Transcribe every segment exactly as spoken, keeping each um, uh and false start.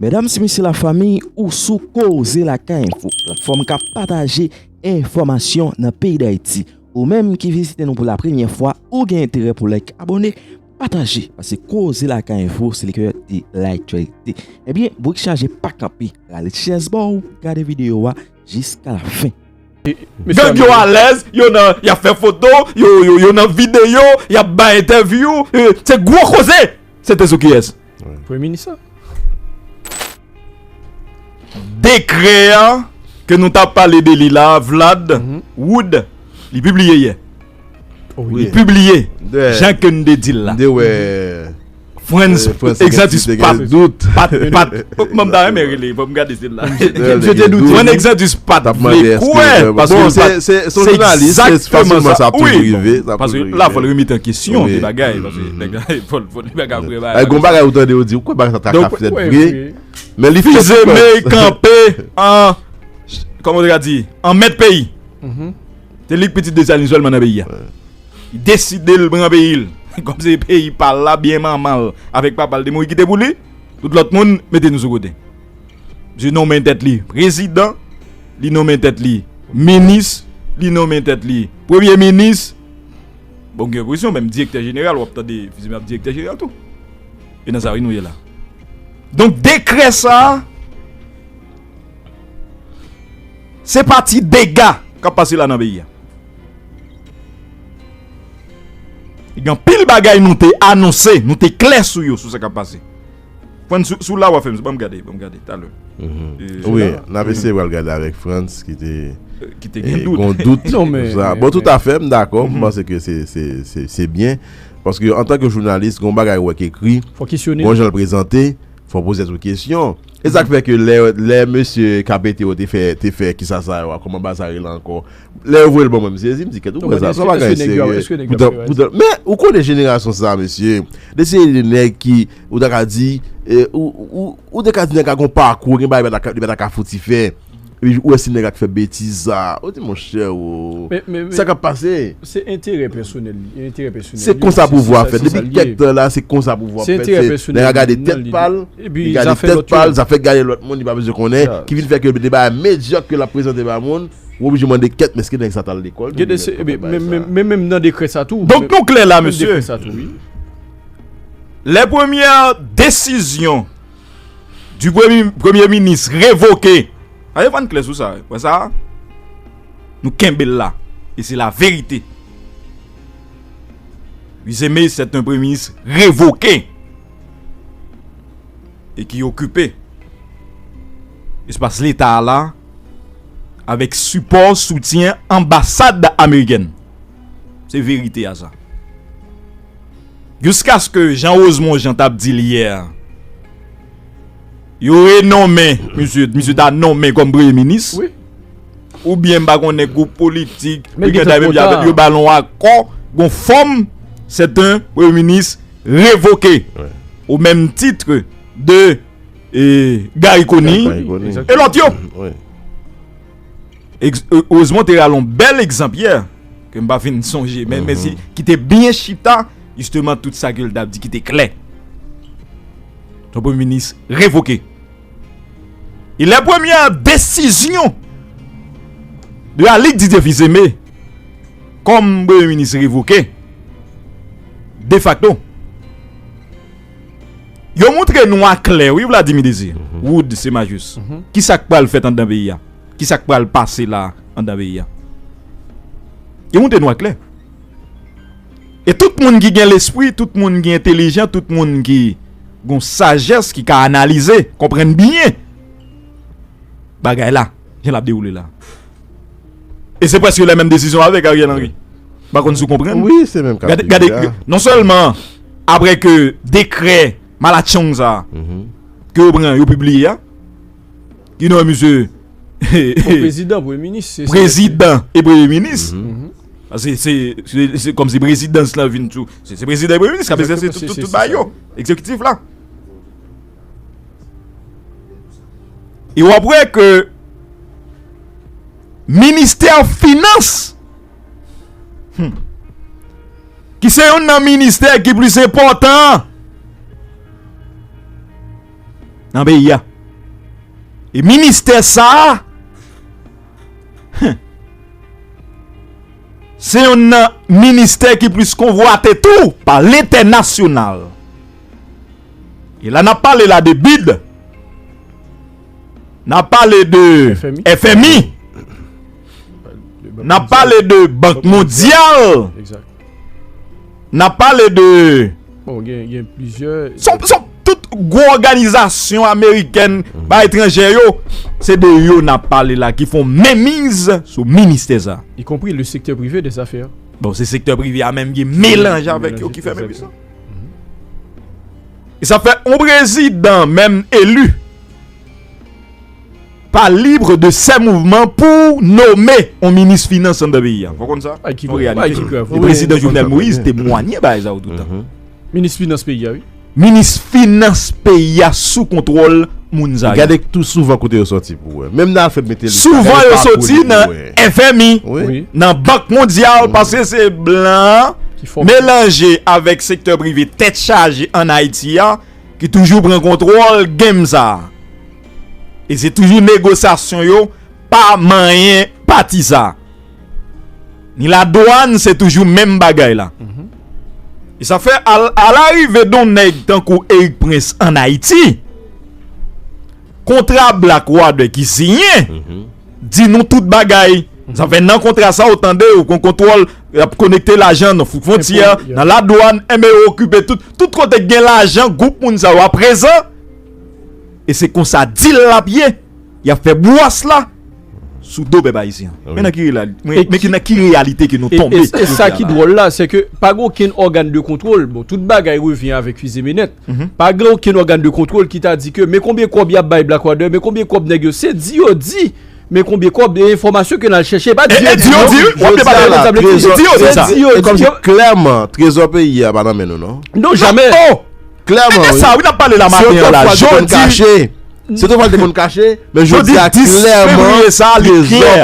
Medam, se mesye, lafanmi, ou sou Koze Lakay Enfo, platfòm k ap pataje enfòmasyon nan peyi Dayiti. Ou menm ki vizite nou pou la premyè fwa, ou gen enterè pou like, abòne, pataje, paske Koze Lakay Enfo, se le cœur de l'actualité. Ebyen, bourik chaje pa kanpe, rale chèz ba w, gade videyo a jiska la fen. Gang yo alèz, yo nan, y ap fè foto, yo, yo, yo nan videyo, y ap bay entèvyou, eh, se gwo koze. Se Tezo kiyès? Premye minis la. Dekrè a ke nou t ap pale de li la, Vlad, Wood, li pibliye yè. Li pibliye. Jan ke n te di l la. M te wè Frantz Exantus pa t, pa t, pa t, m ta renmen rele, fò m gade se la. Frantz Exantus pa t vle kwè, paske se yon jounalis, se fasilman sa ap toujou rive. Paske la, fò l remete an kesyon de bagay, paske nèg la, fò l, fò l, nèg la vre bagay. Gon bagay ou tande, ou di, ou kwè bagay sa ta ka fèt vre? Men li fè Fils-Aimé kanpe an, kòman w te ka di, an mèt peyi. Se li k pitit Desalin sèlman nan peyi a. Li deside l pran peyi l. Kòm se peyi pa l la, byen manman l avèk papa l te mouri kite pou li, tout lòt moun mete nou sou kote. Misye nonmen tèt li prezidan, li nonmen tèt li minis, li nonmen tèt li premye minis. Bon, gen enpresyon, menm direktè jeneral, w ap tande Fils-Aimé ap direktè jeneral tou. E nan sa wi nou ye la. Donk, dekrè sa a, se pati dega k ap pase la nan peyi a. Gen anpil bagay nou te anonse, nou te klè sou yo, sou sa k ap pase. Frantz, si w la, w a fè m, ban m gade, ban m gade, talè. Wi, n ap eseye pral gade avèk Frantz, ki te, ki te gen dout. Gon dout sou sa. Bon, toutafè, m dakò, m panse ke se, se, se, se byen. Paske, antanke jounalis, gon bagay ou wè k ekri, gon jan l prezante, fò w poze tèt ou kesyon. E sa k fè ke lè, lè mesye K P T yo te fè, te fè kisa sa yo a, kòman bagay sa rele ankò? Lè yo voye l ban mwen, m sezi, m di, "Kèt, ou kwè sa, sa pa gen serye." Poutan, poutan, men, ou konnen jenerasyon sa, mesye, de se de nèg ki, ou ta ka di, eh, ou, ou, ou te ka di nèg la gon pakou, gen bagay li pa ta ka, li pa ta ka fouti fè. Epi ou wè se nèg la k fè betiz sa. Ou di, monchè, o. Sa k ap pase? Se enterè pèsonèl li, enterè pèsonèl li. Se konsa pouvwa fèt. Depi kèk tan la, se konsa pouvwa fèt. Se nèg la gade tèt pa l, li gade tèt pa l, zafè k gade lòt moun, li pa bezwen konnen, ki vin fè ke de bagay medyòk ke l ap prezante ba moun, ou oblije mande kèt, men èske nèg sa t al lekòl? Men, men, men menm nan dekrè sa tou. Donk nou klè la, mesye. Lè premyè desizyon du premye, premye minis revoke. Aye, fò n klè sou sa, wè sa? Nou kenbe l la. E se la verite. Fils-Aimé, c'est un premye minis revoke. E ki okipe espas leta a la avèk sipò, soutyen anbasad amerikèn. Se verite a sa. Jiskaske Jean Rosemond Jean t ap di l yè, yo renonmen misye, misye ta nonmen kòm premye minis, oubyen m pa konnen gwoup politik, yo ba l yon akò, gon fòm, c'est un premye minis revoke, au même titre de, eh, Garry Conille e lòt yo. Erezman, te rale yon bèl egzanp yè, ke m pa fin sonje, men, men si, ki te byen chita, jisteman, tout sa ke l t ap di ki te klè. Ton premye minis revoke. E lè premyè desizyon de Alix Didier Fils-Aimé kòm premye minis revoke, defakto, yo montre nou aklè, wi, Vladimir Désir, Wood, se Majus. Kisa k pral fèt anndan peyi a? Kisa k pral pase la anndan peyi a? Yo montre nou aklè. E tout moun ki gen lespri, tout moun ki entelijan, tout moun ki gon sajès, ki ka analize, konprann byen bagay la, jan l ap dewoule la. E se prèske lè menm desizyon avèk Ariel Henry. M pa konn si w konprann. Wi, se menm ka figi a. Gade, gade, non sèlman apre ke dekrè malatchong sa a, ke yo pran, yo pibliye a, ki non misye prezidan, premye minis, se, se prezidan e premye minis. Paske se, se, se kòmsi prezidans lan vin tou. Se, se prezidan e premye minis k ap egzèse tout, tout, tout bagay yo. Egzekitif la. E w ap wè ke ministè finans, hmm, ki se youn nan ministè ki plis enpòtan nan peyi a, E ministè sa a, se yonn nan ministè ki plis konvwate tou pa lentènasyonal. E la n ap pale la de bid, n ap pale de F M I, n ap pale de Bank Mondyal, n ap pale de Bon, gen, gen plizyè. Son, son, tout gwo òganizasyon amerikèn, ba etranjè yo, se de yo n ap pale la ki fè yon menmiz sou ministè sa. Y compris le secteur privé des affaires. Bon, se sektè prive a menm ki melanje avèk yo ki fè menmiz sa. E sa fè yon prezidan menm eli pa libre de ses mouvements pou nome yon minis finans anndan peyi a. Fò konn sa. Ay, ki grav. Ay, ki grav. E prezidan Jovenel Moïse temwanye bagay sa yo toutan. Minis finans peyi a, wi. Minis finans peyi a sou kontwòl moun sa yo. Gade tou souvan kote yo sòti pou wè. Menm nan afè mete li. Souvan yo sòti nan F M I, nan Bank Mondyal, paske se blan melanje avèk sektè prive tèt chaje ann Ayiti a ki toujou pran kontwòl game sa. E se toujou negosyasyon yo pa manyen pati sa. Ni ladwàn, se toujou menm bagay la. E sa fè al, al arive don nèg tankou Erik Prince ann Ayiti, kontra Blackwater ki siyen, di nou tout bagay. Sa fè nan kontra sa, ou tande, ou kon kontwòl, y ap konekte lajan nan fwontyè, nan ladwàn, enben yo okipe tout, tout kote k gen lajan, gwoup moun sa yo. Aprezan, e se konsa dil la ap ye, y ap fè bwòs la sou do pèp ayisyen. Men nan ki reyali-, men, men ki nan ki reyalite ke nou tonbe. E, e, e sa ki dwòl la, se ke pa gen okenn ògàn de kontwòl. Bon, tout bagay revyen avèk Fizemenèt. Pa gen okenn ògàn de kontwòl ki ta di ke men konbyen kòb y ap bay Blackwater, men konbyen kòb nèg yo. Se di yo di, men konbyen kòb, e enfòmasyon ke n al chèche. E pa di yo di, w ap pale la, Trezò, di yo di sa. E kòmsi klèman, trezò peyi a pa nan men nou, non? Non, jamè. Klèman, wi. Se sa, wi, n ap pale la maten an la. Jodi, se te fwa l te konn kache, men jodi a klèman, trezò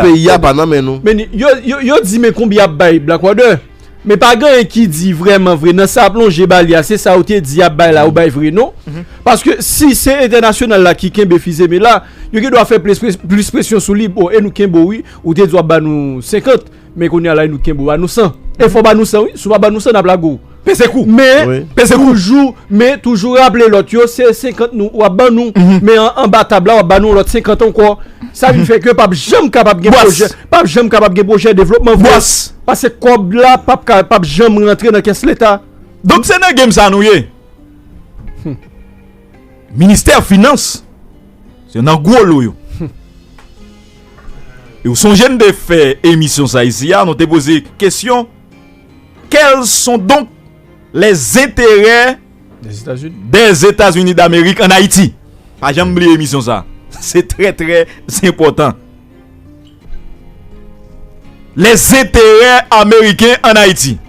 peyi a pa nan men nou. Men yo, yo, yo di men konbyen y ap bay Blackwater. Men pa gen anyen ki di vrèman vre nan sa plonje ba li a, se sa ou te di y ap bay la, ou bay vre non. Paske si se entènasyonal la ki kenbe Fizeme la, yo gen dwa fè plis, plis presyon sou li. Bon, e nou kenbe w, wi, ou te di w ap ba nou senkant, men kounye a la, e nou kenbe w, ba nou san. E fò w ba nou san, wi, si w pa ba nou san, n ap lage w. Peze kou. Men, toujou, men toujou raple lòt yo, se senkant nou, w ap ban nou. Men an, anba tab la, w ap ba nou lòt senkant ankò. Sa vin fè ke p ap janm kapab gen pwojè, p ap janm kapab gen pwojè devlopman vre. Paske kòb la p ap ka, p ap janm rantre nan kès Leta. Donk se nan game sa nou ye. Ministè finans, se nan gwo lo yo. E w sonje n te fè emisyon sa isi a, nou te poze kesyon, quels sont donc les intérêts des États-Unis d'Amérique en Haïti? Pa janm bliye emisyon sa. Se trè, trè enpòtan. Les intérêts américains en Haïti.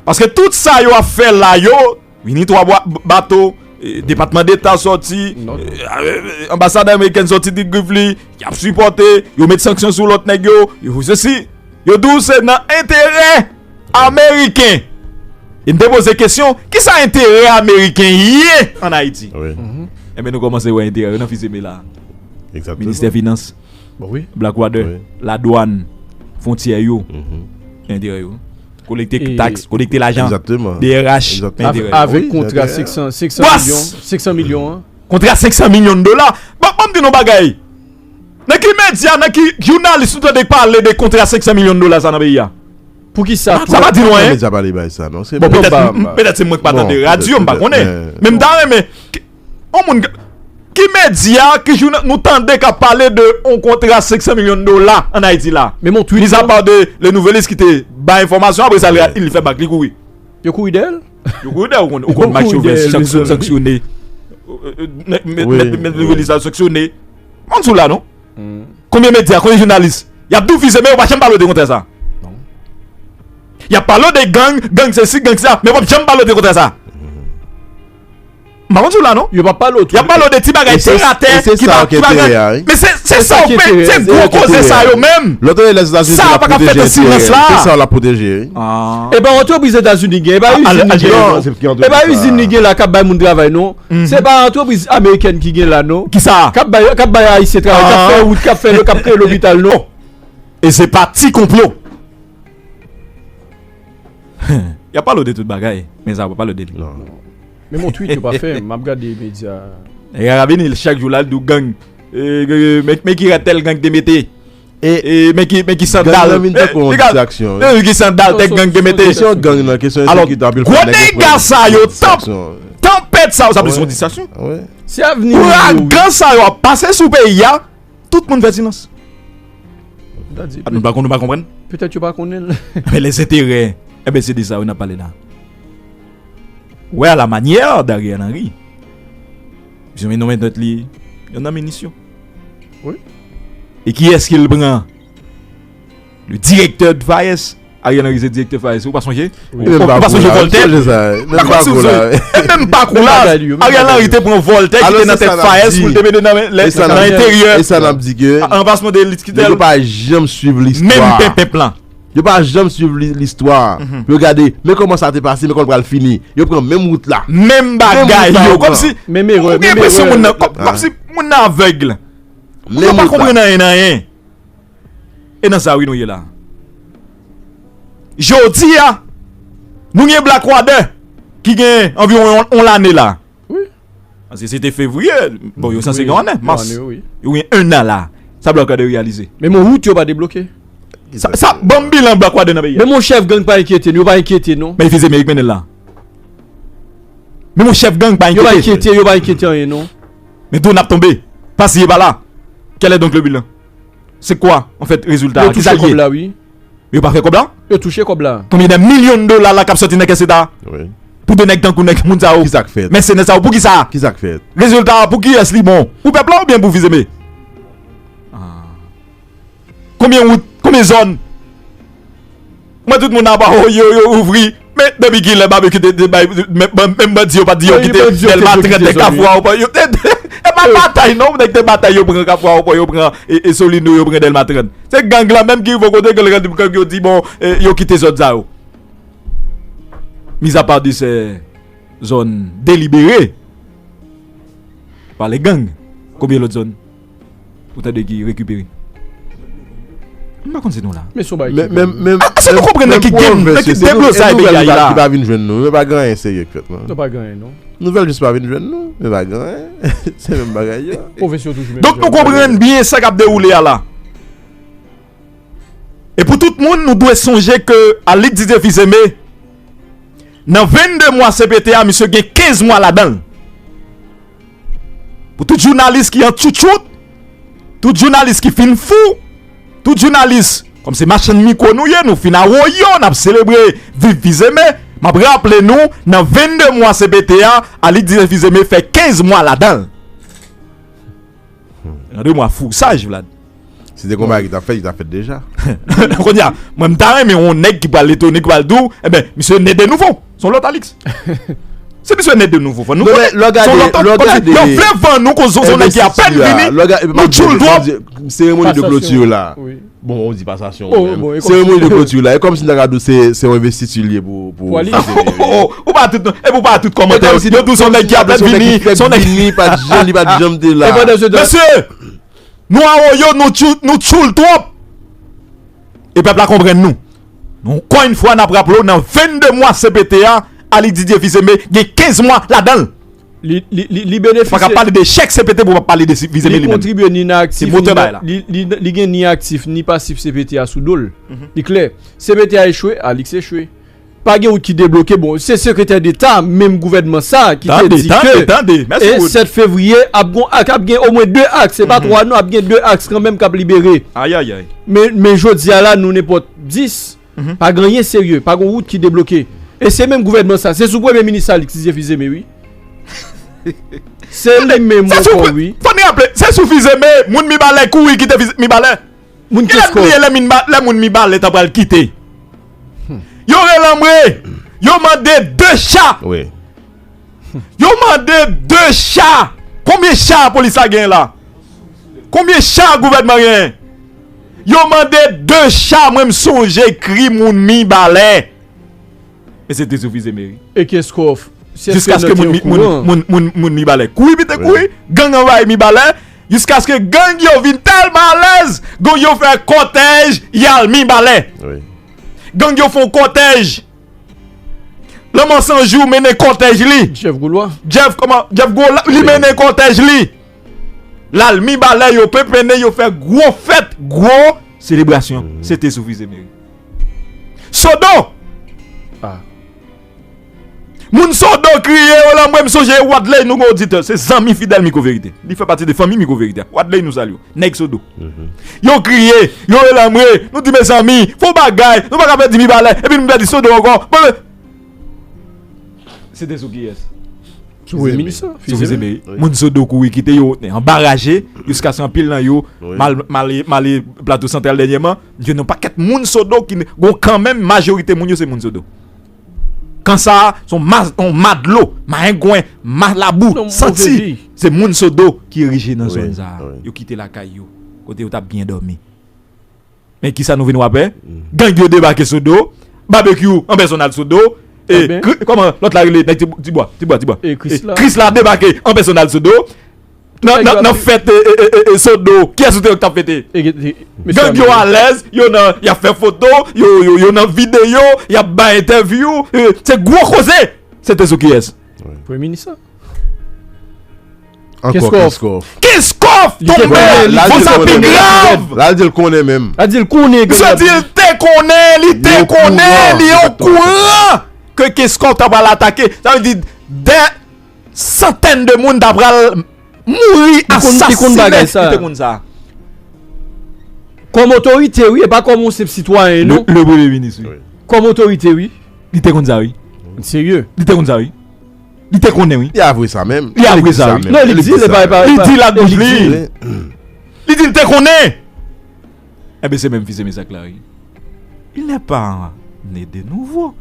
Paske tout sa yo ap fè la yo, vini twa bwa-, bato, e, Depatman Deta sòti, e, e, anbasad amerikèn sòti di griv li, y ap sipòte, yo met sanksyon sou lòt nèg yo, yo sesi, yo di w se nan enterè ameriken. E m te poze kesyon, kisa enterè ameriken ye ann Ayiti? Enben, nou kòmanse wè enterè yo nan Fizeme la. Ministè Finans, Blackwater, ladwàn, fwontyè yo, enterè yo. Kolekte taks, kolekte lajan, D R H, enterè yo. Avèk kontra senk san, senk san milyon, senk san milyon an. Kontra senk san milyon dola. Bon, ban m di nou bagay. Nan ki medya, nan ki jounalis nou tande pale de kontra senk san milyon dola sa nan peyi a? Poukisa? Sa pa di nou anyen. Medya pale bay sa, non? Bon, petèt, petèt se mwen k pa tande radyo, m pa konnen. Men m ta renmen, ki, yon moun, ki medya, ki jounal nou tande k ap pale de yon kontra senk san milyon dola ann Ayiti la? Mizapa de Le Nouvelliste ki te bay enfòmasyon, apre sa, li, li fè bak, li kouri. Yo kouri dèyè l? Yo kouri dèyè, ou konn, ou konn Max Chauvin sanksyone. Met, met, met Nouvelliste la sanksyone. Moun sou la, non? Konbyen medya, konbyen jounalis? Y ap di w Fizeme, yo pa janm pale w de kontra sa. Y ap pale w de gang, gang sesi, gang sa, men yo p ap janm pale w de kontra sa. M pa konn si w la, non? Yo p ap pale otou. Y ap pale de ti bagay tè atè ki pa, ki pa gen. Men se, se sa w pè, se gwo koze sa yo menm. Sa pa ka fèt an silans la. Se sa w la pwoteje, wi. E pa antrepriz Etazini gen, e pa izin li gen, non. E pa izin li gen la k ap bay moun travay, non. Se pa antrepriz amerikèn ki gen la, non. Kisa? K ap bay, k ap bay Ayisyen travay, k ap fè wout, k ap fè, k ap kreye lopital, non. E se pa ti konplo. Y ap pale w de tout bagay, men sa yo pa pale w de li. Non. Menm yon tweet yo pa fè, m ap gade medya. Nèg la vini chak jou la, l di w gang. E, e, men, men ki rad tèl gang te mete. E, e, men ki, men ki sandal. Gang nan vin tankou yon distraksyon, wi. Men ki sandal tèl gang te mete. Kesyon gang nan, kesyon ensekirite, anpil fwa nèg yo pran distraksyon. Gwo dega sa yo, tanpèt sa yo, sa plis yon distraksyon. Wi. Se avni nou yo, wi. Ouragan sa yo ap pase sou peyi a, tout moun fè silans. Nou pa konn, nou pa konprann. Petèt yo pa konnen l. Men lèzenterè, enben se de sa yo n ap pale la. Wè a la manyè d'Ariel Henry. Misye nonmen tèt li, yon nan minis yo. Wi. E kiyès ki l pran? Le directeur de FAES. Ariel Henry se direktè FAES, ou pa sonje? Ou pa sonje Voltaire? Ou pa konn si w sonje? E menm pakou la, Ariel Henry te pran Voltaire ki te nan tèt FAES pou l te mete nan, nan enteryè. E sa n ap di ke an plasman de Litikitel. Nèg yo pa janm swiv listwa. Menm penpenp lan. Yo pa janm swiv li-, listwa. Pou yo gade, men kòman sa te pase, men kòman l pral fini. Yo pran menm wout la. Menm bagay yo. Kòmsi, menm erè, ou gen enpresyon moun nan, kòm, kòmsi moun nan avèg. Yo pa konprann anyen, anyen. E nan sa wi nou ye la. Jodi a, nou gen Blackwater ki gen anviwon yon, yon lane la. Wi. Paske se te fevriye, bon, yo sanse gen yon ane, mas. Yo gen en an la. Sa Blackwater reyalize. Men yon wout yo pa debloke. Sa, sa, ban m bilan Blackwater nan peyi a. Men yon chèf gang pa enkyete nou, yo pa enkyete non. Men Fils Aimé ki mennen l la. Men yon chèf gang pa enkyete. Yo pa enkyete, yo pa enkyete anyen non. Men tou n ap tonbe. Pas li pa la. Quel est donc le bilan? C'est quoi, en fait, résultat? Yo touche kòb la, wi. Yo pa fè kòb la? Yo touche kòb la. Konbyen de milyon dola la k ap sòti nan kès leta? Wi. Pou de nèg tankou nèg moun sa yo. Kisa k fèt? Mèsenè sa yo, poukisa? Kisa k fèt? Rezilta a, pou kiyès li bon? Pou pèp la oubyen pou Fils Aimé? Ah. Konbyen wout? Konbyen zòn? Mwen tout moun ap ba yo, yo ouvri. Men depi kilè Babekyou te, te bay, men, men, menm bandi yo pa t di yo kite Dèlma trant, nèg Kafou a yo pran, yo te, e pa batay non, nèg te batay yo pran Kafou a yo pran, yo pran, e, e Solino, yo pran Dèlma trant. Se gang la menm ki rive yon kote, gang la di, gang yo di, bon, e, yo kite zòn sa yo. Mizapa de sè zòn delibere, pale gang, konbyen lòt zòn? Ou tande ki rekipere. M pa konn si nou la. Men se yon bagay ki menm, menm, menm, èske nou konprann nan ki game, nan ki deblozay peyi a ye la? Ki pa vin jwenn nou, men pa gen anyen serye k fèt non. Non, pa gen anyen non. Nouvèl jis pa vin jwenn nou, men pa gen anyen. Se menm bagay yo. Pwofesyon toujou menm. Donk nou konprann byen sa k ap dewoule a la. E pou tout moun, nou dwe sonje ke Alix Didier Fils-Aimé, nan vennde mwa C P T a, misye gen kenz mwa ladan l. Pou tout jounalis ki an tchoutchout, tout jounalis ki fin fou, tout jounalis, kòm se machann mikwo nou ye, nou fin awoyo, n ap selebre viv Fils-Aimé, m ap raple nou, nan vennde mwa C P T a, Alix Didier Fils-Aimé fè kenz mwa ladan l. Nan de mwa fousaj, Vlad. Si te konba ki t ap fèt, li t ap fèt deja. Kounye a, mwen m ta renmen yon nèg ki pral etone, ki pral di w, enben, misye ne de nouvo. Se yon lòt Alix. Si misye ne de nouvo, fò nou konnen. Se yon lòt, lè w gade, lè w vle vann nou koze yon nèg ki apèn vini, nou tchoul twòp. Seremoni de kloti la. Bon, ou di pasasyon ou menm. Seremoni de kloti la. E kòmsi m ta ka di w se, se yon envestiti l ye pou, pou Fils-Aimé. Ou pa tout, epi ou pa tout kòmantè. Yo di w se yon nèg ki apèn vini, se yon nèg ki pa t janm, li pa t janm te la. Mesye, nou awoyo, nou tchoul, nou tchoul twòp. E pèp la konprann nou. Nou, ankò yon fwa, n ap raple w, nan vennde mwa C P T a, Alix Didier Fils-Aimé gen kenz mwa ladan l. Li, li, li, li benefisye. Ou pa ka pale de chèk C P T pou w pa pale de Fils-Aimé li menm. Li kontribye ni nan aktif, ni nan, li, li, li gen ni aktif, ni pasif C P T a sou do l. Li klè. C P T a echwe, Alix echwe. Pa gen wout ki debloke. Bon, se sekretè deta menm gouvènman sa ki te di ke, tande, tande, tande. Mèsi, e Wood. Sèt fevriye, ap gon, ak, ap gen omwen de aks, se pa twa non, ap gen de aks kanmenm k ap libere. Ayayay. Men, men jodi a la, nou nenpòt dis, pa gen anyen serye, pa gen wout ki debloke. E se menm gouvènman sa, se sou premye minis Alix Didier Fils-Aimé, wi. Se li menm ankò, wi. Fò n raple, se sou Fils-Aimé, moun Mibalè kouri kite Fils-, Mibalè. Moun Keskò. Kilè n bliye lè min ba-, lè moun Mibalè ta pral kite? Yo relanbre, yo mande de cha. Wi. Yo mande de cha. Konbyen cha polis la gen la? Konbyen cha gouvènman gen? Yo mande de cha, mwen m sonje kri moun Mibalè. E se te sou Fils Emery. E Kenskòf, si èske Jiskaske moun, moun, moun, moun, moun Mibalè kouri, pite kouri, gang anvayi Mibalè, jiskaske gang yo vin tèlman alèz, gang yo fè kòtèj, y al Mibalè. Gang yo fè yon kòtèj. Lanmò San Jou mennen kòtèj li. Jeff Goulwa. Jeff, kòman? Jeff Goulwa, li mennen kòtèj li. L al Mibalè, yo pepennen, yo fè gwo fèt, gwo selebrasyon. Se te sou Fils Emery. Sodo! Moun Sodo kriye, yo la, mwen m sonje Wadley, nou gon oditè, se zanmi fidèl Mikwo Verite. Li fè pati de fanmi Mikwo Verite. Wadley, nou salye w. Nèg Sodo. Yo kriye, yo rele anmwe, nou di mezanmi, fè yon bagay, nou pa ka pèdi Mibalè, epi nou pèdi Sodo ankò. Bon, se te sou kiyès? Sou premye minis lan, sou Fils Emery. Moun Sodo kouri kite yo anbaraje, jiskaske anpil nan yo mal, mal, male Plato Santral dènyèman. Yo nan pakèt moun Sodo ki gon kanmenm majorite moun yo se moun Sodo. Kan sa a, se yon ma, yon ma dlo, mayengwen, ma labou, santi. Se moun Sodo ki erije nan zòn sa a. Yo kite lakay yo, kote yo t ap byen dòmi. Men kisa nou vin wè apre? Gang yo debake Sodo, Babekyou an pèsonal Sodo, e kòman lòt la rele nèg Tibwa, Tibwa, Tibwa. Krisla debake an pèsonal Sodo. Nan, nan, nan fèt e, e, e, e, Sodo, kiyès ou te wè k t ap fete? Gang yo alèz, yo nan, y ap fè foto, yo, yo, yo nan videyo, y ap bay entèvyou, e, se gwo koze. Se te sou kiyès? Premye minis lan. Ankò Kenskòf. Kenskòf tonbe, bon sa pi grav. La l di l konnen menm. La di l konnen. Misye di l te konnen, li te konnen, li okouran ke Kenskòf ta pral atake. Sa vle di dè santèn de moun ta pral mouri, asasinen. Li te konn sa. Kòm otorite, wi, e pa kòm yon senp sitwayen, non. Le premye minis, wi. Kòm otorite, wi. Li te konn sa, wi. Serye. Li te konn sa, wi. Li te konnen, wi. Li avwe sa menm. Li avwe sa, wi. Non, li di, li pa, li di l ak bouch li. Li di l te konnen. Enben, se menm Fils Aimé sa k la, wi. Il n'est pas né de nouveau.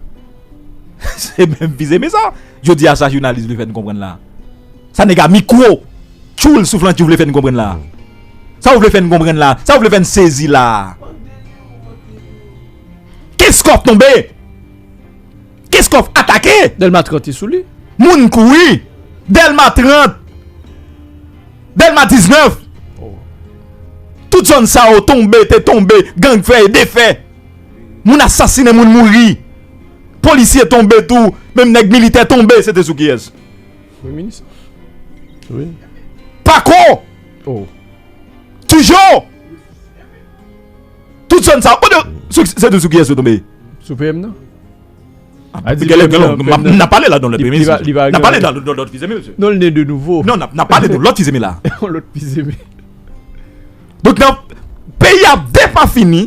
Se menm Fils Aimé sa. Jodi a, sa jounalis vle fè n konprann la. Sa nèg a mikwo, tchoul souflantjou vle fè n konprann la. Sa w vle fè n konprann la? Sa w vle fè n sezi la? Kenskòf tonbe. Kenskòf atake. Dèlma trant te sou li. Moun kouri. Dèlma trant. Dèlma diznèf. Tout zòn sa yo tonbe, te tonbe. Gang fè e defè. Moun asasinen, moun mouri. Polisye tonbe tou. Menm nèg militè tonbe. Se te sou kiyès? Premye minis. Wi. Pako. Tijo. Tout zòn sa yo. Se te sou kiyès yo tonbe? Sou P M nan. N ap pale la de yon lòt Fils Aimé, mesye. N ap pale la de yon lòt Fils Aimé, mesye. Non, li ne de nouvo. Non, n ap pale de yon lòt Fils Aimé la. Yon lòt Fils Aimé. Donk, nan peyi a depafini,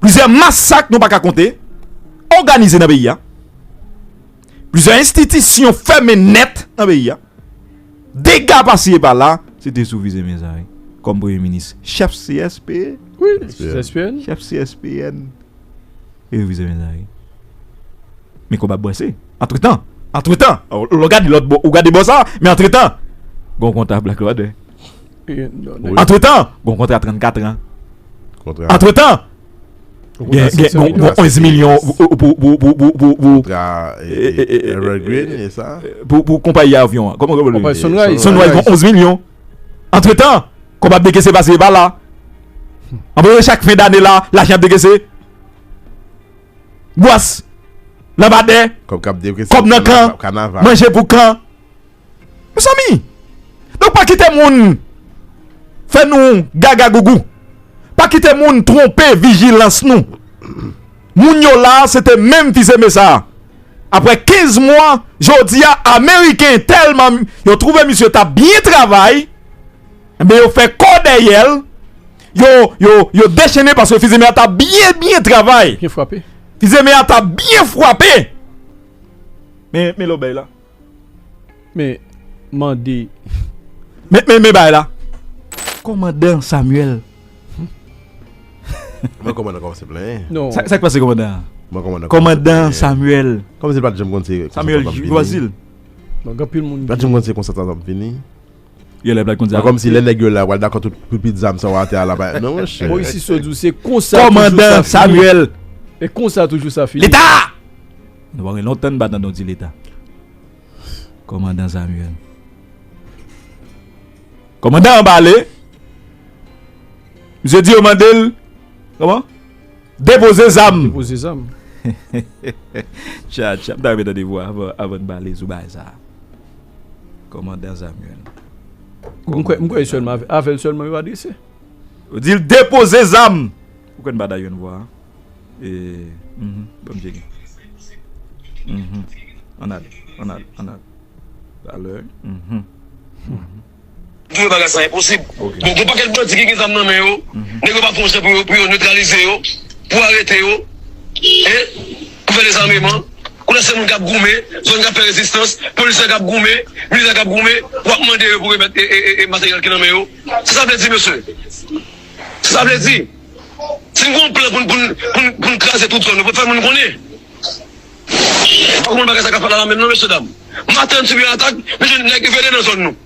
plizyè masak nou pa ka konte òganize nan peyi a. Plizyè enstitisyon fèmen nèt nan peyi a. Dega pase pa la, se te sou Fils Aimé sa, wi. Kòm premye minis. Chèf C S P. Wi, C S P N. Chèf C S P N. E wi, Fils Aimé sa, wi. Men konba ap brase. Antretan, antretan, lè w gade lòt bò, ou gade bò sa, men antretan, gon kontra Black Lord, wi. Antretan, gon kontra trannkat an. Antretan, gen, gen, gon, gon onz milyon pou, pou, pou, pou, pou, pou, pou, pou, Evergreen, e sa? Pou, pou konpayi avyon an. Kòman, kòman, Sunrise. Sunrise, gon onz milyon. Antretan, kòb ap dekese pase pa la. Anpre chak fen dane la, lajan ap dekese. Bwòs, lanbadè, kòb k ap dekese, kòb nan kan, kanaval, manje pou kan. Mezanmi, donk pa kite moun fè nou gaga gougou. Pa kite moun twonpe vijilans nou. Moun yo la, se te menm Fils Aimé sa. Apre kenz mwa, jodi a, Ameriken tèlman yo twouve misye t ap byen travay, enben, yo fè kò dèyè l, yo, yo, yo dechennen paske Fils Aimé a t ap byen, byen travay. Byen frape. Fils Aimé a t ap byen frape. Men, men lòbèy la. Men, mande. Men, men, men bagay la. Kòmandan Samuel. Mwen kòmandan kòmanse plenyen. Non. Sa, sa k pase kòmandan an? Mwen kòmandan kòmanse plenyen. Kòmandan Samuel. Kòmanse pa t janm konn se Samuel Jules Basile. Donk, anpil moun Plat di m konn se konsa sa ap vini. Yo lè plat konn sa. Kòm si lè nèg yo la, pral dakò tout pil pit zam sa w atè a la. Non, monchè. Bò isi so di w se konsa. Kòmandan Samuel. E konsa toujou sa fini. Leta! Nou pa gen lontan n pa tande w di Leta. Kòmandan Samuel. Kòmandan anbale. Misye di yo mande l. Kòman? Depoze zam. Depoze zam. Tcha, tcha. M ta renmen tande vwa avan, avan n bale sou bagay sa. Kòmandan Samuel. M kwè, m kwè sèlman avè, avè l sèlman yo adrese. Yo di l depoze zam. Ou kwè n pa ta jwenn vwa a? E, mhm, ban m tcheke. Mhm. Ann ale, ann ale, ann ale. Talè. Mhm. Pou yo bagay sa enposib. Bon, gon pakèt bandi ki gen zam nan men yo, nèg yo pa fè yon jan pou yo, pou yo netralize yo, pou arete yo, e, pou fè dezameman. Kounye a se moun k ap goumen, zòn k ap fè rezistans, polisye k ap goumen, militè k ap goumen, w ap mande yo pou remèt e, e, e, e materyèl ki nan men yo. Sa sa vle di, mesye? Sa sa vle di? Si n gen yon plan pou n, pou n, pou n, pou n kraze tout zòn, nou pa fè moun konnen. Pa konprann bagay sa k ap fèt la la menm non, mesye dam. Maten n sibi yon atak, mesye nèg yo vede nan zòn nou.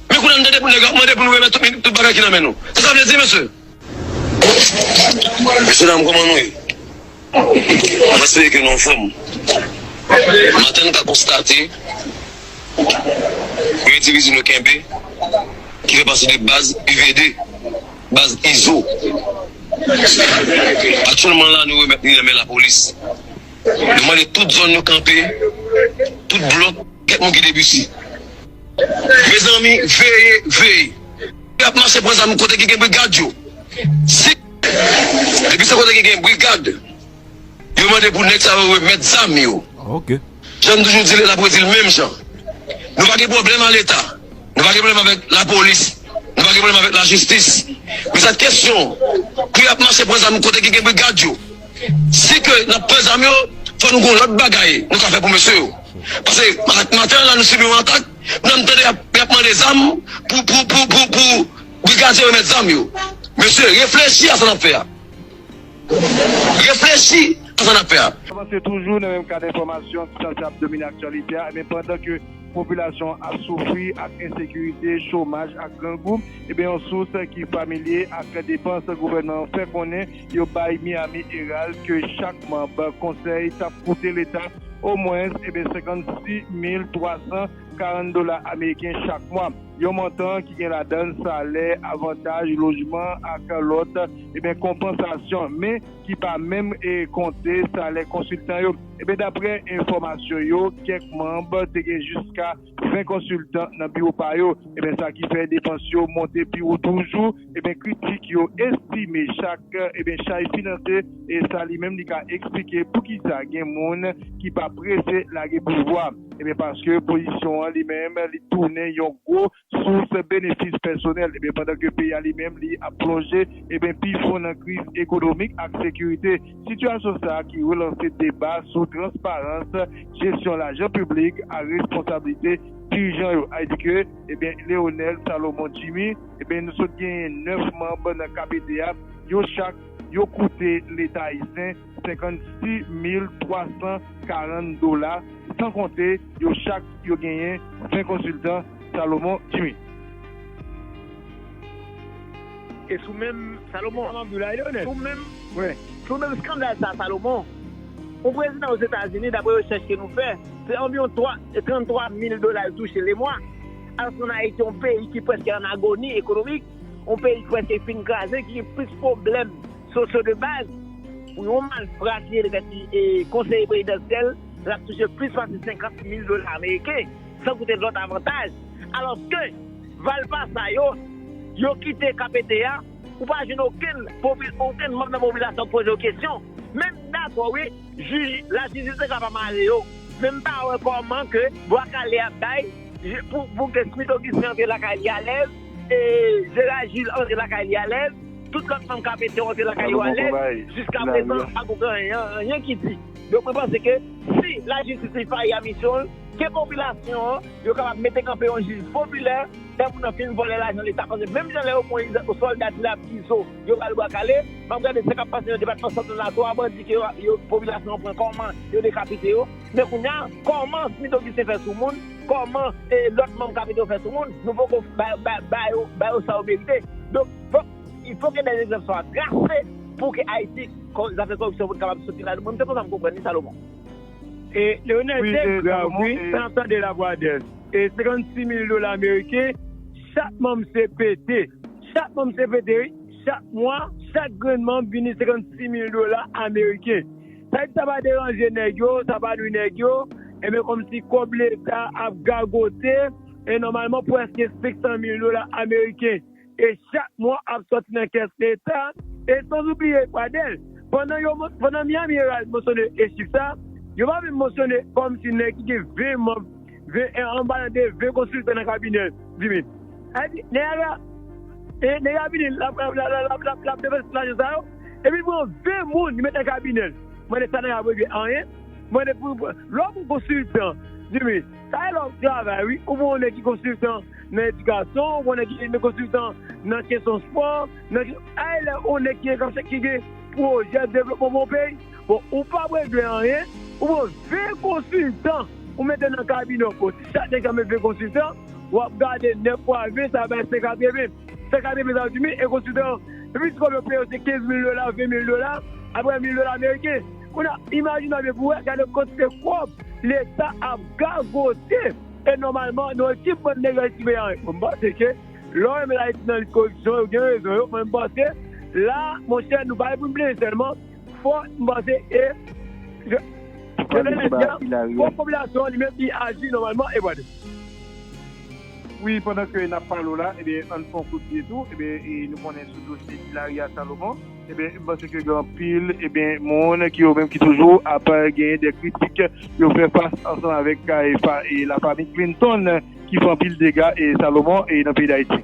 Men kounye a n tande pou nèg yo ap mande pou nou remèt tout, tout bagay ki nan men nou. Sa sa vle di, mesye? Mesye dam, kòman nou ye? Mwen espere ke nou anfòm. Maten n ka konstate yon endividi nou kenbe ki fè pati de baz U V D, baz Izo. Aktyèlman la, nou remèt li nan men lapolis. Nou mande tout zòn nou kanpe, tout blòk, kèk moun ki depisi. Mezanmi, veye, veye. Y ap mache pran zam kote ki gen brigad yo. Si, depi se kote ki gen brigad, yo mande pou nèg sa yo remèt zam yo. Ok. Jan m toujou di l, n ap redi l menm jan. Nou pa gen pwoblèm a Leta. Nou pa gen pwoblèm avèk lapolis. Nou pa gen pwoblèm avèk lajistis. Men sa kesyon, pou y ap mache pran zam kote ki gen brigad yo. Si ke n ap pran zam yo, fò nou gen yon lòt bagay nou ka fè pou mesye yo. Paske ak maten an la nou sibi yon atak, nou tande y ap, y ap mande zam pou, pou, pou, pou, pou brigad yo remèt zam yo. Mesye, reflechi a sa n ap fè a. Reflechi a sa n ap fè a. Avanse toujou nan menm kad enfòmasyon ki sanse ap domine aktyalite a, ebyen pandan ke popilasyon an ap soufri ak ensekirite, chomaj ak grangou, ebyen yon sous ki familye ak depans gouvènman an fè konnen yo bay Miami Herald ke chak manm konsèy t ap koute leta omwens ebyen senkannsis mil twa san karant dola ameriken chak mwa. Yon montan ki gen ladan l salè, avantaj, lojman ak lòt ebyen konpansasyon, men ki pa menm e konte salè konsiltan yo. Ebyen daprè enfòmasyon yo, kèk manm te gen jiska ven konsiltan nan biwo pa yo. Ebyen sa ki fè depans yo monte pi wo toujou. Ebyen kritik yo estime chak ebyen chay finanse e sa li menm li ka eksplike poukisa gen moun ki pa prese lage pouvwa. Ebyen paske pozisyon an li menm li tounen yon gwo sous benefis pèsonèl. Ebyen pandan ke peyi a li menm li ap plonje ebyen pi fon nan kriz ekonomik ak sekirite. Sitiyasyon sa a ki relanse deba sou transparans jesyon lajan piblik ak responsablite dirijan yo. Sa vle di ke ebyen Leonel Salomon Jimmy, ebyen nou sot genyen nèf manm nan K P T a, yo chak yo koute Leta ayisyen senkannsis mil twa san karant dola, san konte yo chak yo genyen ven konsiltan Salomon Jimmy. E sou menm Salomon, sou menm, sou menm skandal sa Salomon, yon prezidan Ozetazini, daprè rechèch ke nou fè, se anviwon trantwa mil dola l touche lemwa. Alòske ann Ayiti, yon peyi ki prèske an agoni ekonomik, yon peyi ki prèske fin kraze, ki gen plis pwoblèm sosyo de baz, pou yon malfra ki rele tèt li e konseye prezidansyèl, l ap touche plis pase senkant mil dola ameriken, san konte lòt avantaj. Alòske, valpa sa yo, yo kite K P T a, ou pa jwenn okenn, okenn manm nan popilasyon k poze yo kesyon. Men m dakò, wi, jij, lajistis te ka pa mare yo. Men m pa wè kòman ke Bwa Kale ap bay pou, pou ke Smith Augustin antre lakay li alèz, e Gérard Gilles antre lakay li alèz, tout lòt manm K P T yo antre lakay yo alèz, jiskaprezan pa gon anyen, anyen ki di. Donk mwen panse ke si lajistis li fayi a misyon l, ke popilasyon an, yo kapab mete kanpe yon jij popilè, lè moun nan fin vòlè lajan leta, paske menm jan lè yo pran yon sòlda ti la Izo, yo pral Bwa Kale, m ap gade sa k ap pase nan depatman Sant lan la, twa bandi ke yo, yo, popilasyon an pran, kòman yo dekapite yo. Men kounye a, kòman Smith Augustin fè sou moun, kòman e lòt manm kapito fè sou moun, nou poko ba, ba, ba yo, ba yo sa yo merite. Donk, fòk, il faut que des exemples soient tracés pou ke Ayiti, kò, zafè kòripsyon pou n kapab soti la. Mwen, se konsa m konprann li, Salomon. E Leonel, wi, se e grav, Salomon, wi, e sa n ap tande la, Pradèl. E senkannsis mil dola ameriken, chak manm C P T, chak manm C P T, wi, chak mwa, chak grenn manm vini senkannsis mil dola ameriken. Sa di sa pa deranje nèg yo, sa pa nwi nèg yo, ebyen kòmsi kòb leta ap gagote, e nòmalman prèske senk san mil dola ameriken. E chak mwa ap sòti nan kès leta, e san oubliye Pradèl. Pandan yo, pandan Miami Herald mansyone e chif sa, yo pa menm mansyone kòmsi nèg ki gen ven manm, ven, e anba nan de ven konsiltan nan kabinè Jimmy. Sa di, nèg la, e nèg la vini, l ap, l ap, l ap, l ap, l ap, l ap depanse lajan sa yo, epi l pran ven moun, li met nan kabinè l. Mande sa nèg la regle anyen. Mande pou, pou, lè w pran konsiltan, Jimmy, sa e lè w travay, wi. Ou pran yon nèg ki konsiltan nan edikasyon, ou pran yon nèg ki konsiltan nan kesyon spò, nan kesyon, ay lè yon nèg ki gen, ki gen pwojè devlopman pou yon peyi. Bon, ou p ap regle anyen, ou pran ven konsiltan, ou mete nan kabinè w. Bon, si chak nèg sa met ven konsiltan, w ap gade nèf fwa ven, sa bay san katreven. San katreven sa yo di, men, e konsiltan, epi si kòb yo peye yo se kenz mil dola, ven mil dola, apre mil dola ameriken. Kounye a, imajine w pou wè, gade kantite kòb leta ap gagote. E nòmalman, nou ekip bann nèg Ayiti peye anyen. Bon, m panse ke lè w renmen Ayiti nan lit koripsyon, yo gen rezon yo, men m panse la, monchè, nou pa gen pou n plenyen sèlman. Fò, m panse, e, je, fò popilasyon an li menm li aji nòmalman e pwale. Wi, pandan ke n ap pale w la, ebyen, ann fè yon kout pye tou. Ebyen, e nou konnen sou dosye Hilaria Salomon, ebyen, m panse ke gen anpil, ebyen, moun ki yo menm ki toujou ap, e, genyen de kritik yo fè fas ansanm avèk, e, fa, e, lafanmi Clinton ki fè anpil dega, e, Salomon, e, nan peyi Dayiti.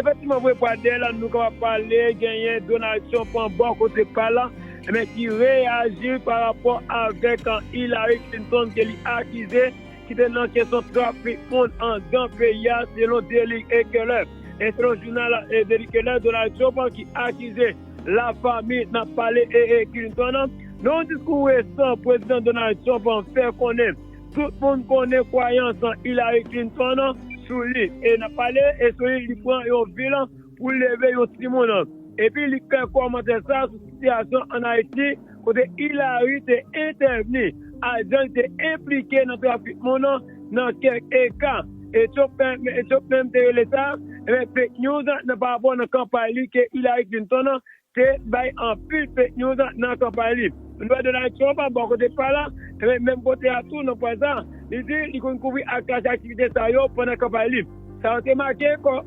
Efektivman, vre, Pradèl, nou kapab pale, genyen Donald Trump an bò kote pa l, men ki reyaji pa rapò avèk, an, Hillary Clinton ke li akize ki te nan kesyon trafik moun anndan peyi a, selon Daily Caller. E selon jounal, e, Daily Caller, Donald Trump, an, ki akize lafanmi n ap pale, e, e, Clinton, an, nan yon diskou resan prezidan Donald Trump, an, fè konnen tout moun konnen kwayans, an, Hillary Clinton, an, sou li. E n ap pale, e sou li, li pran yon vil, an, pou leve yon timoun, an. Epi li fè kòmantè sa sou sitiyasyon ann Ayiti, kote Hillary te entèvni, ajan li te enplike nan trafik moun, an, nan kèk ka. E Trump menm, e Trump menm te rele sa, ebyen, fake news, an, nan pa rapò nan kanpay li ke Hillary Clinton, an, te bay anpil fake news nan kanpay li. Nou wè Donald Trump, bò kote pa l, e menm kote a tou, nan pwen sa, li di li konn kouvri ak klase aktivite sa yo pandan kanpay li. Sa yo te make kò,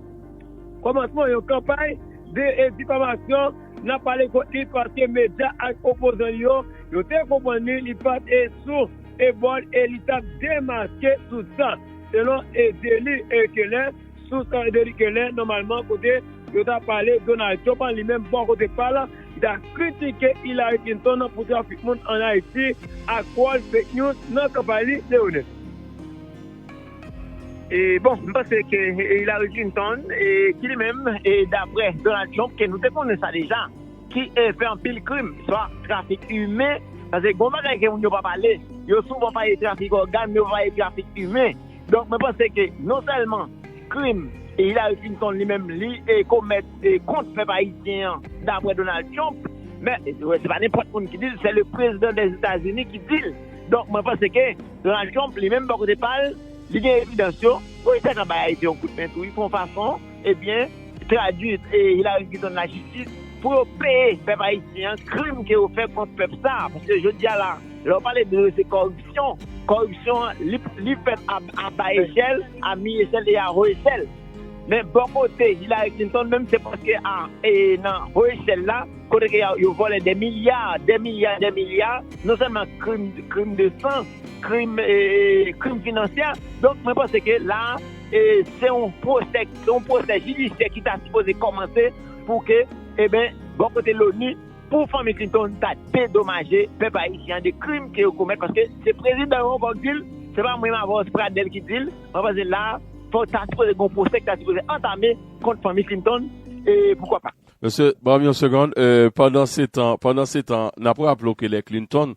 kòmansman yon kanpay de, e, difamasyon nan pale kont li paske medya ak opozan li yo, yo te konprann li, li pa t, e, sou, e, bòl, e li t ap demaske tout sa. Selon, e, Daily, e, Caller, sous, e, Daily Caller, nòmalman, kote yo ta pale, Donald Trump, an, li menm, bò kote pa l, li ta kritike Hillary Clinton pou trafik moun ann Ayiti ak wòl fake news nan kanpay li, Leonel. E, bon, m panse ke, e, Hillary Clinton, e, ki li menm, e, daprè Donald Trump, ke nou te konnen sa deja, ki, e, fè anpil krim, swa trafik imen, paske gon bagay ke moun yo pa pale, yo souvan pale trafik ògàn, men yo pa pale trafik imen. Donk, mwen panse ke non sèlman krim, e, Hillary Clinton li menm li, e, komèt, e, kont pèp ayisyen an, daprè Donald Trump, men, e, se pa nenpòt moun ki di l, se le président des États-Unis ki di l. Donk, mwen panse ke Donald Trump, li menm, bò kote pa l, li gen evidans yo, wi, li te ka bay Ayiti yon kout men tou, wi, pou yon fason, ebyen, tradui, e, Hillary Clinton lajistis, pou yo peye pèp ayisyen an krim ke yo fè kont pèp sa a. Paske jodi a la, lè w pale de se kòripsyon, kòripsyon an, li, li fèt a, a ba echèl, a mi echèl e a wo echèl. Men bò kote Hillary Clinton menm, se paske a, e, nan wo echèl la, kote ke yo, yo vòlè dè milya, dè milya, dè milya, non sèlman krim, krim de san, krim, e, krim finansyè. Donk, mwen panse ke la, e, se yon pwosè, se yon pwosè jidisyè ki ta sipoze kòmanse pou ke, eben, bò kote Loni, pou fanmi Clinton ta dedomaje pèp ayisyen an de krim ke yo komèt, paske se prezidan yo ankò ki di l, se pa mwen menm avè w, se Pradèl ki di l, mwen panse la, fò ta sipoze gen yon pwosè ki ta sipoze antame kont fanmi Clinton, e poukwa pa. Mesye, ban m yon segonn. E, pandan se tan, pandan se tan, n ap raple w ke lè Clinton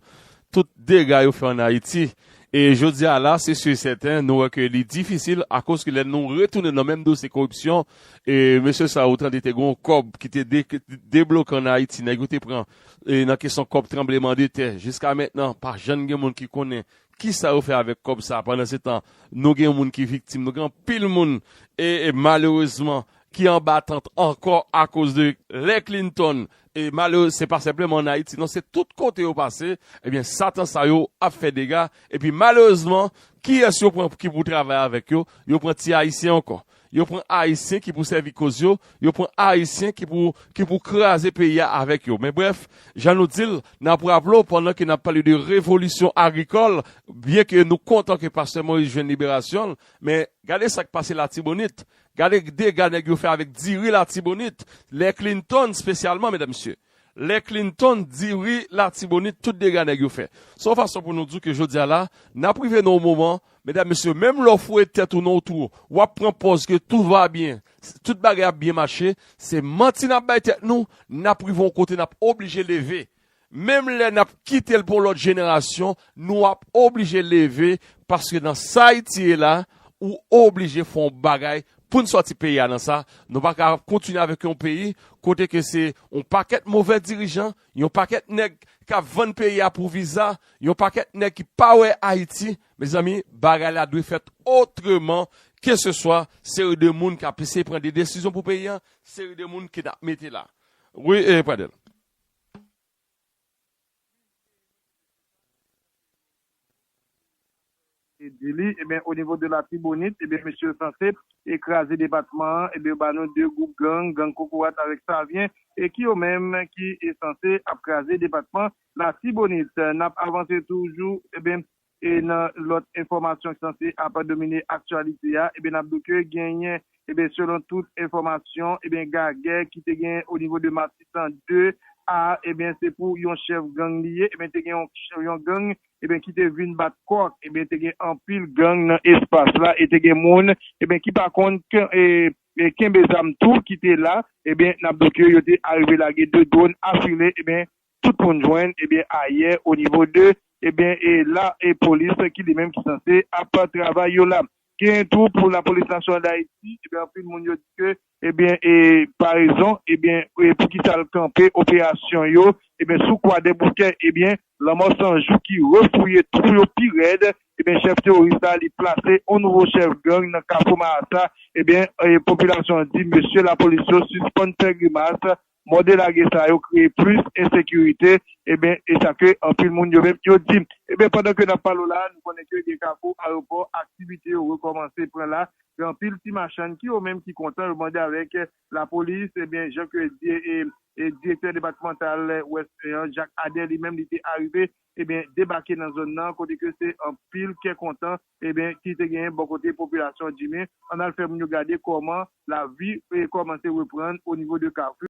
tout dega yo fè ann Ayiti. E jodi a la, se si e sèten, nou wè ke li difisil akoz ke lè nou retounen nan menm dosye koripsyon, e mesye sa yo tande te gen yon kòb ki te de, debloke ann Ayiti, nèg yo te pran e nan kesyon kòb tranbleman de tè. Jiska mentnan, pa janm gen moun ki konnen kisa yo fè avèk kòb sa. Pandan se tan, nou gen moun ki viktim, nou gen anpil moun, e, e malerezman, ki anba tant ankò akoz de lè Clinton. E malere, se pa senpleman ann Ayiti, non, se tout kote yo pase. Ebyen, satan sa yo ap fè dega. Epi malerezman, kiyès yo pran ki pou travay avèk yo? Yo pran ti Ayisyen ankò. Yo pran Ayisyen ki pou sèvi koz yo. Yo pran Ayisyen ki pou, ki pou kraze peyi a avèk yo. Men brèf, jan nou di l, n ap raple w, pandan ke n ap pale de revolisyon agrikòl, byen ke nou kontan ke pastè Moïse jwenn liberasyon l, men gade sa k pase Latibonit. Gade dega nèg yo fè avèk diri Latibonit. Lè Clinton, espesyalman, medam, mesye. Lè Clinton, diri Latibonit, tout dega nèg yo fè. Se yon fason pou nou di ke jodi a la, n ap rive nan yon moman, medam, mesye, menm lè w foure tèt ou nan yon twou, w ap pran pòz ke tout va byen, tout bagay ap byen mache, se manti n ap bay tèt nou, n ap rive yon kote n ap oblije leve. Menm lè n ap kite l pou yon lòt jenerasyon, nou ap oblije leve, paske nan sa Ayiti ye la, ou oblije fè yon bagay pou n sòti peyi a nan sa. Nou pa ka kontinye avèk yon peyi kote ke se yon pakèt movè dirijan, yon pakèt nèg k ap vann peyi a pou viza, yon pakèt nèg ki pa wè Ayiti. Mezanmi, bagay la dwe fèt otreman, keseswa seri de moun k ap eseye pran de desizyon pou peyi a, seri de moun ke n ap mete la. Wi, e, Pradel. E di li, ebyen, o nivo de Latibonit, ebyen, mesye yo sanse e kraze depatman an, ebyen, yo ba nou de gwoup gang, gang Kokorat avèk Savyen, e ki yo menm ki e sanse ap kraze depatman Latibonit. N ap avanse toujou, ebyen, e nan lòt enfòmasyon ki sanse ap domine aktyalite a, ebyen, n ap di w ke genyen, ebyen, selon tout enfòmasyon, ebyen, gagè ki te gen o nivo de Matisan de a, ebyen, se pou yon chèf gang li ye, ebyen, te gen yon, yon gang, ebyen, ki te vin bat kòk, ebyen, te gen anpil gang nan espas la, e te gen moun, ebyen, ki pa konn ke, e, e kenbe zam tou ki te la, ebyen, n ap di w ke yo te arive lage de dwòn afile, ebyen, tout moun jwenn, ebyen, ayè, o nivo de, ebyen, e la, e polis ki li menm ki sanse ap travay yo la. Gen tou pou Lapolis Nasyonal d Ayiti, ebyen, anpil moun yo di ke, ebyen, e parezon, ebyen, e poukisa l kanpe operasyon yo, ebyen, sou Kwadèboukè, ebyen, Lanmò San Jou ki refouye twou yo pi rèd, ebyen, chèf teworis la, li plase yon nouvo chèf gang nan Kafou Marasa, ebyen, e popilasyon an di, mesye lapolis yo sispann fè grimas, mòde lage sa yo kreye plis ensekirite, ebyen, e sa ke anpil moun yo menm yo di. Ebyen, pandan ke n ap pale w la, nou konnen ke gen Kafou, Ayewopò, aktivite yo rekòmanse pran la. Gen anpil ti machann ki yo menm ki kontan, yo mande avèk lapolis, ebyen, jan ke di, e, e direktè depatmantal Wès un an, Jacques Ader, li menm, li te arive, ebyen, debake nan zòn nan, kote ke se anpil kè kontan, ebyen, ki te genyen bò kote popilasyon Djimen. Ann al fè moun yo gade kòman lavi, e, kòmanse reprann o nivo de Kafou.